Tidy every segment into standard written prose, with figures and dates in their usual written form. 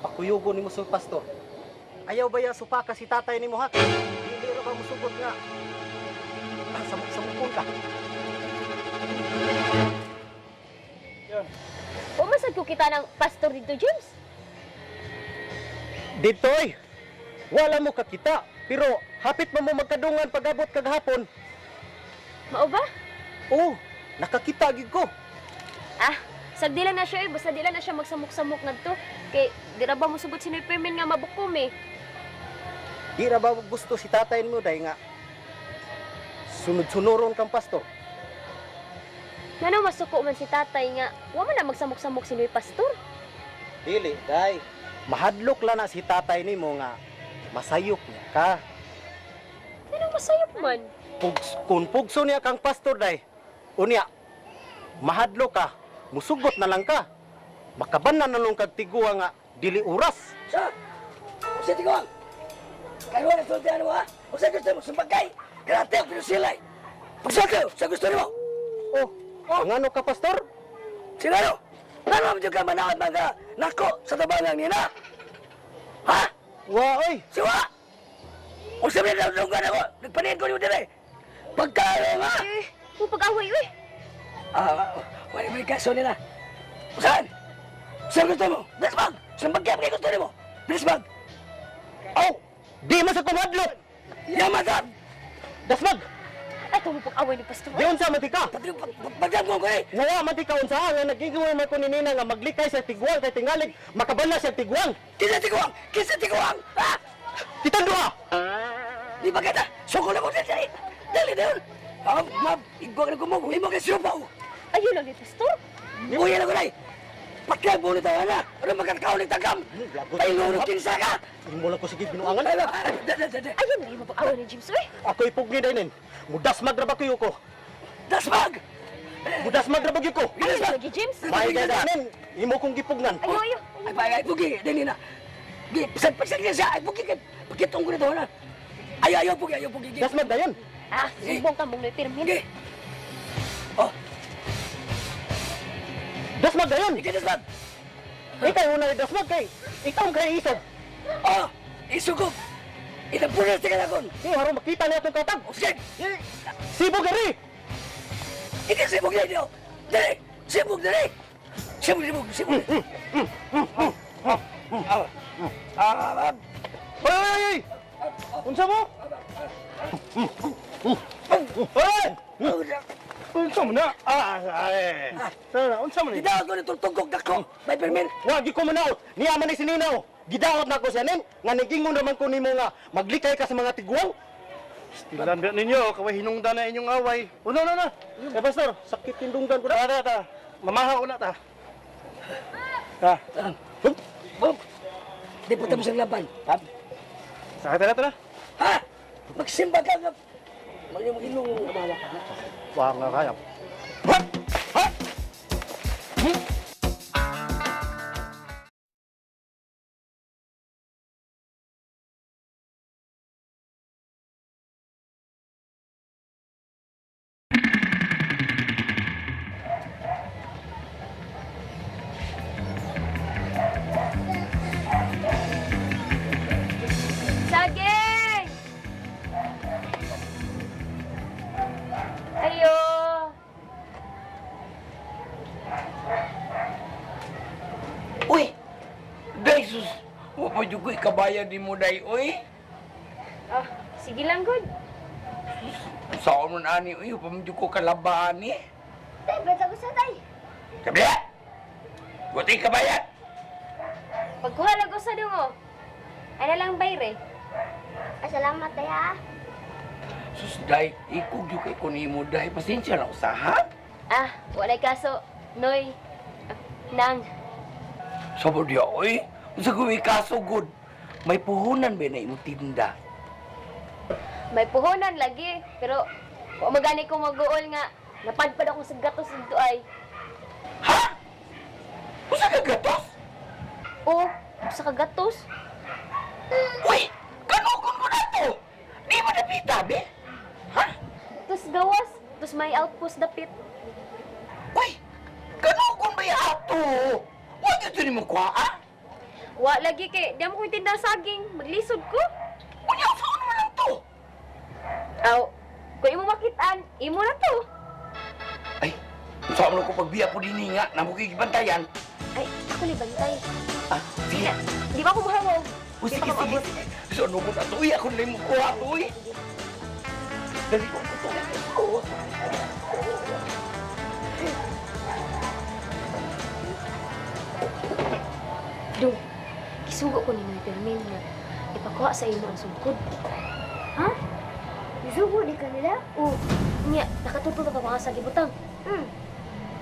Pakuyugo nimo sa pastor. Ayaw ba ya supaka si tatay nimo ha? Dili ra ba musugot nga? Ah, samok-samokon ka. Umasad ko kita ng pastor dito, James. Dito oy. Wala mo kakita, pero hapit mo mo magkadungan pag-abot kagahapon. Mao ba? Oh, nakakita gid ko. Ah, sagdi lang na siya eh. Basta di lang na siya magsamok-samok ngadto. Kay di ra ba mosugot si Noy Fermin nga mabukom eh. Di ra ba gusto si tatay mo dahil nga sunod-sunoron kang pastor. Ngano masuko man si tatay nga wa man na magsamok-samok si Noy Pastor. Dili, day. Mahadlok lang na si tatay nimo nga masayop niya ka. Ngano masayop man? Kung pugso niya kang pastor day, unya, mahadlok ka, musugot na lang ka. Makaban na nalong kag tiguwa nga dili oras. Sa! Usa tigong! Kayo na sultihan mo ha? Usa gusto mo sumbagay! Grate ang pinusilay! Pagsulti! Sa gusto nimo! Oh, oh. Ngano ka pastor? Sinano? Ano mo ka manaot mga nako sa tabangan nila? Ha? Wa oy. Siwa! Usa man na dunggan ako! Nagpaniid ko nimo dire! Pagkalo nga! Eh, mo pag-away uy. Ah, wala may kaso nila. Saan? Saan gusto mo? Bilisbag! Sumbagay ang gusto nimo! Bilisbag! Oh, di man sa kumadlok. Yamadam! Dasmag, Ay, mo pag-away ni Pastor. di unsa man ti ka. Pagdam ko eh! Ngawa man ti ka unsa nga nagingon man ko ni Nina nga maglikay sa tiguang kay tingalig makabala sa tiguang. Kinsa tiguang! Kinsa tiguang! Ha? Kitang duha. Di ba kita? Suko na ko dali! Dali dayon! Ah, ma'am, igwag na ko mo, himo kay siupaw! Ayaw lang ni Pastor. Buya na ko nay! Patay mo na tayo na! Ano magkakaon ng tagam? Pailuro kinsa ka! Imo lang ko sige binuangan. Ay, dali, dali! Ayaw lang mo pag-away ni James uy. Ako ipugni daynin. Mudasmag ra ba kayo ko? Dasmag! Mudasmag ra ba gyud ko? Ayaw lang lagi James. May daynin. Imo kong gipugnan. Ayaw, ayaw. Ay, ay, ay, bugi! Dali na! Gi, pasag, pasag niya siya! Ay, bugi! Pagkitong ko na to na! Ayaw, ayaw, bugi, ayaw, bugi! Dasmag dayon. Ah, sumbong ka mong Noy Fermin. Gi! Oh, Dasmag dayon. ikaw dasmag! Ikaw una dasmag kay ikaw ang kay isog. Oh, isugob! Inapunas sa kanakon! Di haron makita niya atong katag. Oh, sige! Sibog gari. Ikaw sibog na inyo! Dali! Sibog, dali! Sibog, sibog, sibog! Ah, ah, ah, Oy oy oy. Unsa mo? Oy! Unsa mo na? Ah, ay. Tara, unsa mo ni? Gidawat ko nitong tugkog dako! May permin! Wa gi ko manaot. Niya man ni sininaw. Gidawat na ko siya nin nga nagingon naman ko nimo nga maglikay ka sa mga tiguang. Tilan ba ninyo, kaway hinungdan na inyong away. Uno na na. Eh pastor, sakit tindunggan ko na. Ta ta ta. Mamahaw na ta. Ta. Bob! Di po tayo sa laban. Ha? Sakit tara tara. Ha? Magsimba ka nga! Mag-ilong mawa ka na. Wa nga kaya. Saging! Ayo! Uy! Day sus! Wa pa jud ko ikabayan ni mo day uy. Ah, sige lang, good. Saan man ani uy, wa pa man jud ko kalabaan ni. Tay, basta ko sa tay. Sabi na! Wa tay kabayan! Pagkuha lang ko sa dungo. Ano lang bayre? Ay, salamat tay ha. Sus day, ikog jud kay ko nimo day. Pasensya na usa ha. Ah, walay kaso. Noy. Ah, Nang. Sabo diya uy. Unsa ko kaso gud. May puhunan ba na imong tinda? May puhunan lagi. Pero, wa magani ko mag-uol nga. Napadpad ako sa gatos dito ay. Ha? Usa ka gatos? Oh, sa kagatos. Uy! Kanugon ko na to! Di mo napita, be? Ha? Tos gawas. Tos may outpost dapit. Uy! Kanugon ba yung ato? Huwag yun mo kuha, ah? Wa lagi kay di mo ko tinda saging, maglisod ko. Unya, saan naman lang to? Aw, kung imo makitaan, imo na to. Ay, saan mo ko pagbiya po din nga, namukikibantayan. Ay, ako ni bantay. Ah, sige. Di ba ako mahangog? O, sige, sige. So, ano ko na to? Uy, ako na yung kuha to, uy. Dali ko to. Oh. Dung, gisugo ko ni Noy Fermin nga ipakuha sa imo ang sungkod. Ha? Gisugo di kanila? O, niya, nakatutol ka pa nga sa gibutang.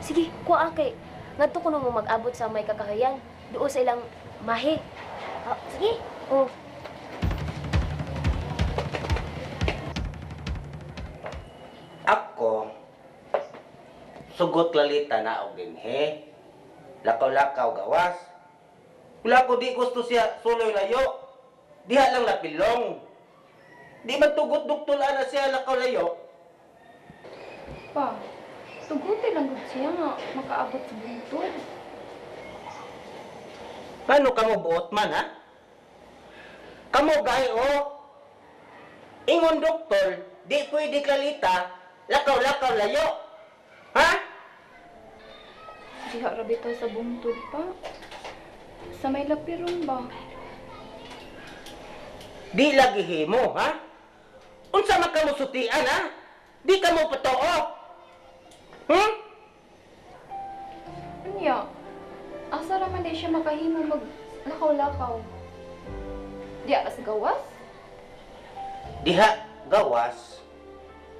Sige, kuha kay. Ngadto ko mo mag-abot sa may kakahayan. Duo sa ilang mahe. Oh, sige. O, Ako, sugot lalita na og dinhi. Lakaw-lakaw gawas. Wala ko di gusto siya suloy layo. Diha lang lapilong. Di man tugot duktol ana siya lakaw layo. Pa, tuguti lang gud siya nga makaabot sa bungtod. Paano kamo buot man ha? Kamo gay o. Ingon doktor, di pwede kalita, lakaw-lakaw layo. Ha? Diha ra bitaw sa bungtod pa. Sa may lapiron ba? Di lagi himo, ha? Unsa man kamo sutian, ha? Di kamo patoo. Unya, asa ra man di siya makahimo mag lakaw-lakaw. Diha ra sa gawas? Diha gawas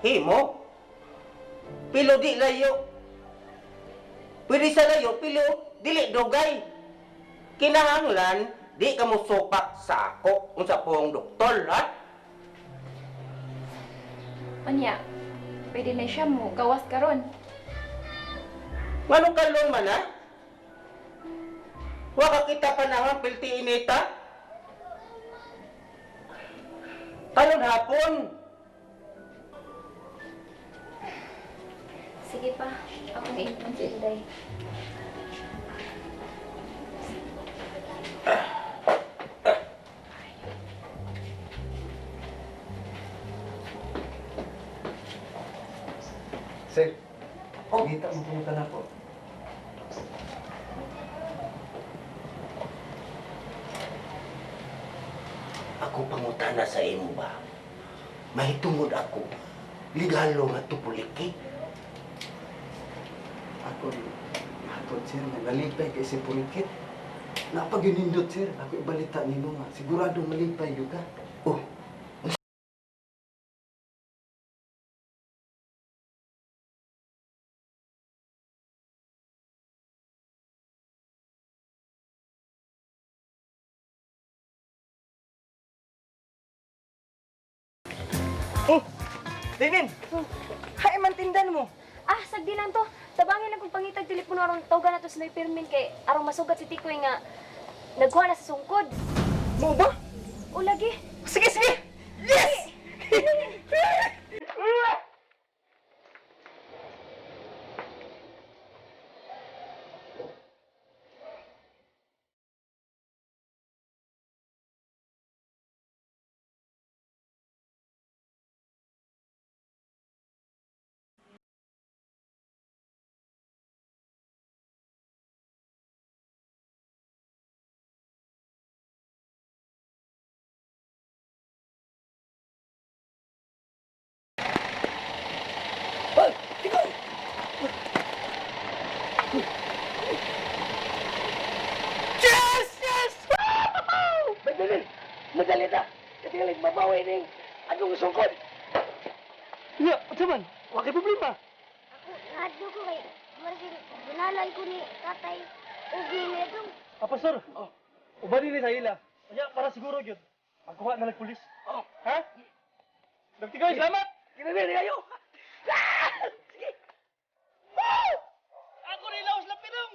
himo. Pilo di layo. Pwede sa layo, pilo dili dugay. Kinahanglan di kamo supak sa ako unsa pong doktor, ha? Unya, pwede na siya mo gawas karon. Nganong kalong man, ha? Wa ka kita panahon pilti inita. Karon hapon, Sige pa, ako na ingnon si Inday. Sir, oh. Gita mo pumunta na ako. Ako pangutana sa imo ba? Mahitungod ako. Ligalo nga tupuliki. Ako rin. Ako, sir, nga nalipay kay si Purikit. Napaginindot, sir. Ako ibalita nimo nga. Sigurado malipay yun ka. Oh, Oh, Dinin! Hay man tindan mo. ah, sagdi lang to. Tabangin lang kung pangitag telepono aron tawgan na to si Noy Fermin kay aron masugat si Tikoy nga nagkuha na sa sungkod. Mo ba? O lagi. Sige, sige! Yes! Hoy, ikaw! Yes! Yes! Madali! Madali na! Kasi mabawi ning anong sungkod. Ya, unsa man? Wa kay problema. Ako, nahadlo ko kay Marcel, bunalan ko ni tatay og ni Medong. Ah, pastor. Oh. Uban ni sa ila. Unya, para siguro gyud. Pagkuha na lang pulis. Oh. Ha? Nagtigoy, salamat! Kinabili kayo! Sige! Ako rin laos lapirong!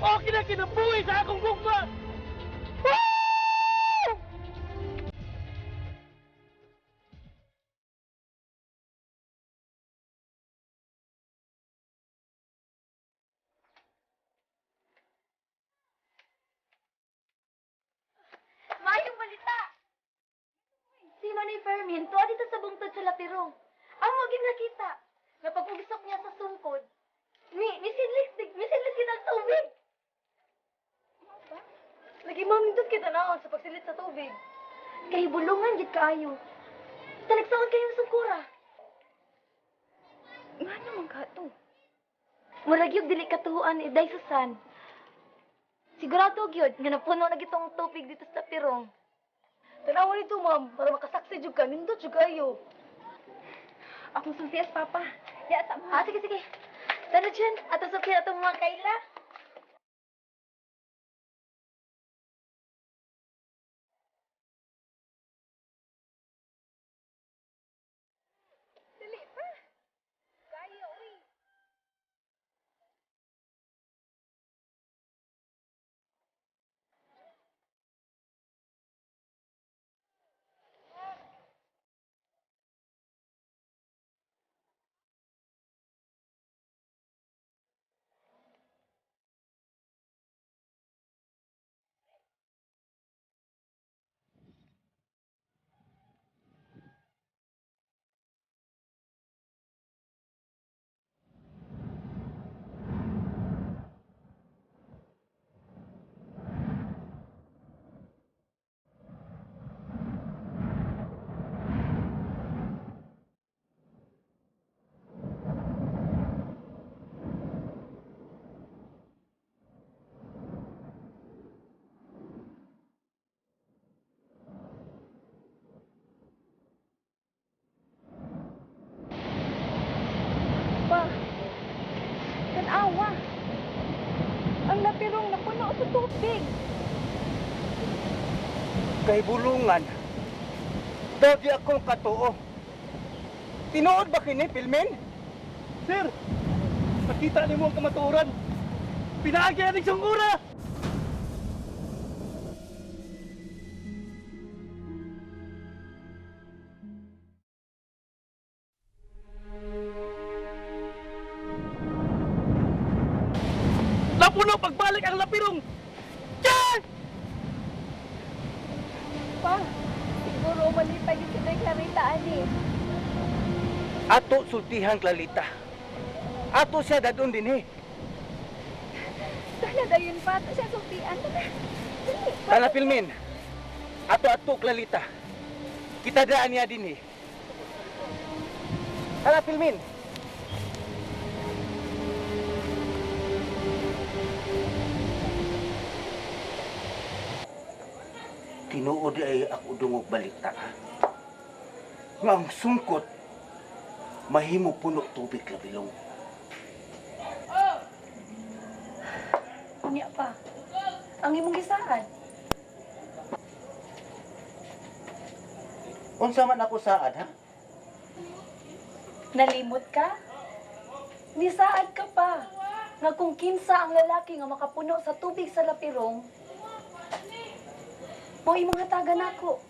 Okay na kinabuhi sa akong gugma! Maayong balita! Si Manay Fermin, tuwa dito sa bungtod sa Lapirong. Ang maging nakita, nga pag-ugisok niya sa sungkod, ni sidlik kita ang tubig. Lagi ma'am, nindot kita naon sa pagsilit sa tubig. Kay bulungan gid kaayo. Talagsaon kayo sa sungkura. Nga naman ka to. Murag yung dili katuhuan iday Susan. Sigurado gyud nga napuno na gitong tubig dito sa Pirong. Tanawa nito, ma'am, para makasaksi jud ka, nindot jud kayo. Akong sultias, Papa. Ya, sa Ah, sige, sige. Tara dyan. Ato Sophia, atong mga kaila. Pa, tanawa. Ang lapirong napuno sa tubig. Kay bulungan. Daw di akong katuo. Tinuod ba kini, Pilmin? Sir, nakita nimo ang kamatuoran. Pinaagi aning sungkura! Napuno pagbalik ang lapirong! Tiyan! Pa, siguro malipay yung si Day Clarita, ani. Ato sultihan, Clarita. Ato siya dadon din eh. Tala dayon pa, ito siya sultian. Tala. Dali. Tala, Pilmin. Ato ato, Clarita. Kita daan niya din eh. Tala, Pilmin. Tinuod ay ako dungog balita. Ha? Nga ang sungkot, mahimo puno tubig labilong. Unya pa. Ang imong gisaad. Unsa man ako saad, ha? Nalimot ka? Nisaad ka pa. Nga kung kinsa ang lalaki nga makapuno sa tubig sa lapirong, mo imong hatagan nako.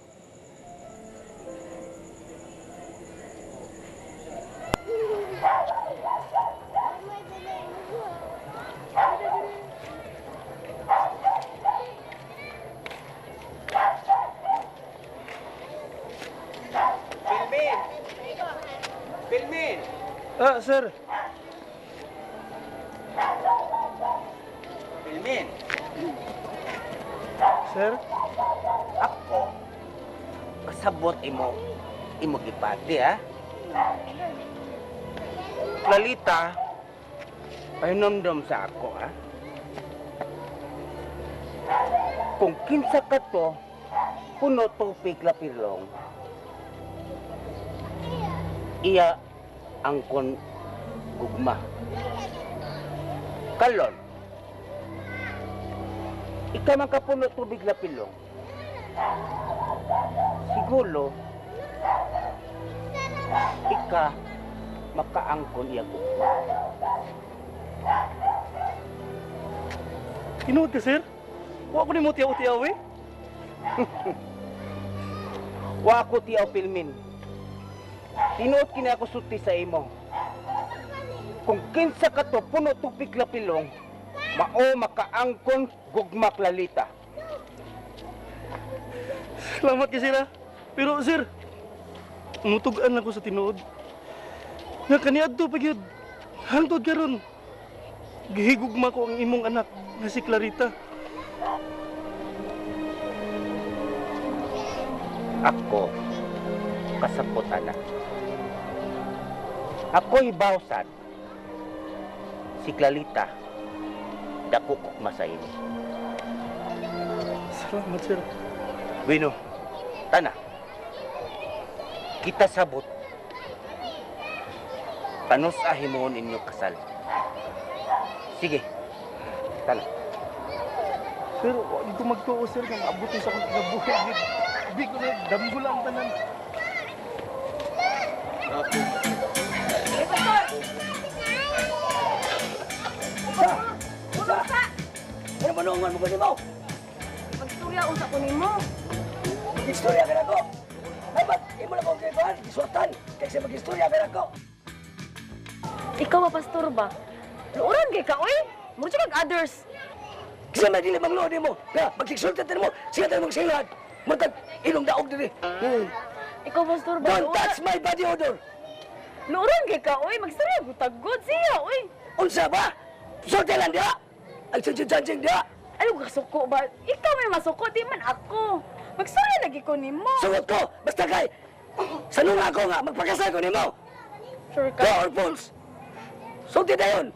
Pilmin! Pilmin! Ah, sir. Pilmin! Sir? Ako, kasabot imo, imo gipati, ha? Lalita, pahinomdom sa ako, ha? Kung kinsa ka to, puno tupig lapilong, iya ang kon gugma. Kalon, ikaw man kapuno tubig lapilong, siguro ika makaangkon iya gugma. Tinuod ka, sir? Wa ko nimo tiyaw-tiyaw eh. Wa ko tiyaw Pilmin. Tinuod kini ako sulti sa imo. Kung kinsa ka to puno tupik lapilong, mao makaangkon gugmak lalita. Salamat ka, sir ah. Pero sir, mutugan lang ko sa tinuod. Nga kaniadto pa gyud. Hangtod karon. Gihigugma ko ang imong anak nga si Clarita. Ako kasapot anak. Ako hibawsad. Si Clarita dako kukma sa imo. Salamat, sir. Bueno, tana. Kita sabot. Panos ahimuon inyo kasal. Sige. Tana. Sir, wa gyud ko magtuo, sir, nga maabot ni sa akong kinabuhi. gyud. Di ko na damgo lang ang tanan. Unsa? Unsa? Ano ba noongan mo ko nimo? Magstorya unsa ko nimo. Mag-istorya ka na ko. Dapat imo na kong kaibahan, gisuatan. Kaysa mag-istorya ka na ko. Ikaw ba pastor ba? Luoran kay ka oy. Mura kag others. Kasi may dili mangluod nimo. Nga, magsigsulta mo. Siya tayo magsilad. Matag ilong daog diri. Hmm. Ikaw pastor ba? Don't touch my body odor. Luoran kay ka oy, magstorya gutagod siya oy. Unsa ba? Sulti lang diha. Ang sunod-sunod diha. Ano ka suko ba? Ikaw may masuko, di man ako. Magstorya lagi ko nimo. Sugot ko, basta kay sa nunga ko nga, magpakasal ko nimo. Sure ka. Go or false. Sulti na yun.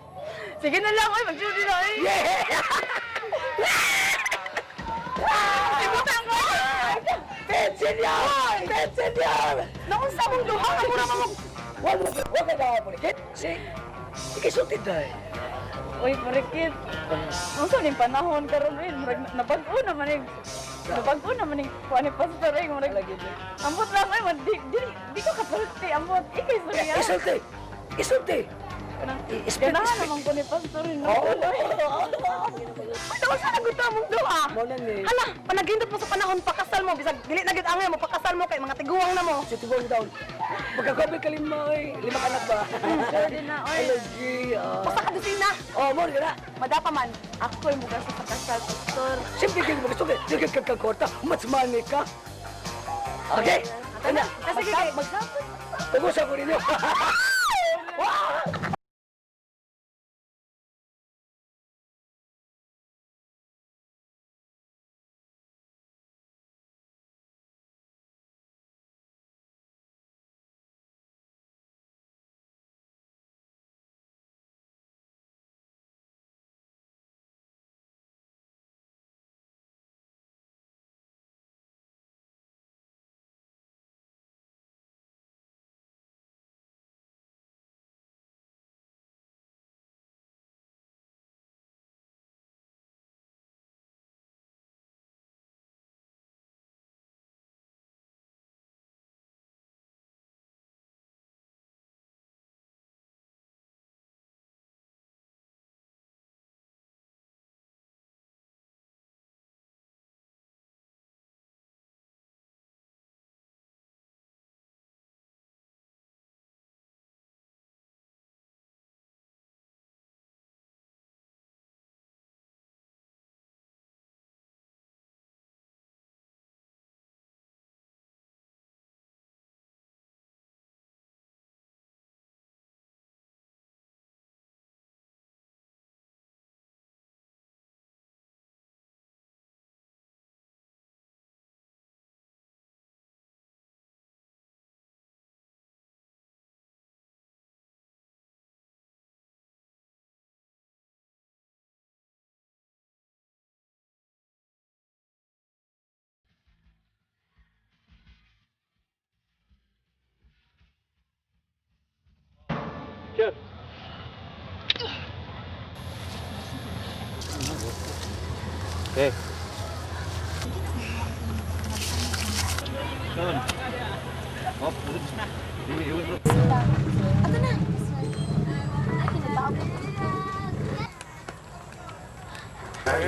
Sige na lang oy, magsulti na oy. Yeah! Ibutang ko. Pensilyon! Pensilyon! Naunsa mong duha ka mura mo. Wag mo, wag ka na pulikit. Si, ikisulti tayo. Uy, parikit. Unsa ning panahon karon oy, murag nabag-o naman eh. Nabag-o naman eh kuan ni pastor oy, murag ambot lang oy, man, di di, di ko kasulti ambot. Ikay istorya. Isulti! Isulti! Ispit, Ganahan ispit. naman ko ni pastor no. Oo, Uy, naunsa na gud mong duha? Mo na ni. Hala, panaghindot mo sa panahon pakasal mo bisag dili na gyud angay mo pakasal mo kay mga tiguang na mo. Sa tibong taon. Magkakabi ka lima, oy. Lima ka anak ba? Sure din na oy. Lagi, ah. Usa ka dosina. Oh, mo na. Madapa man. Ako'y muga sa pakasal, pastor. Siyempre kayo gusto kayo. Sige ka kagkorta. Mas money ka. Okay. Tanda. Ah, sige, kay magsapot. Tumusa ko ninyo. Sir. Okay. Ato na. Ako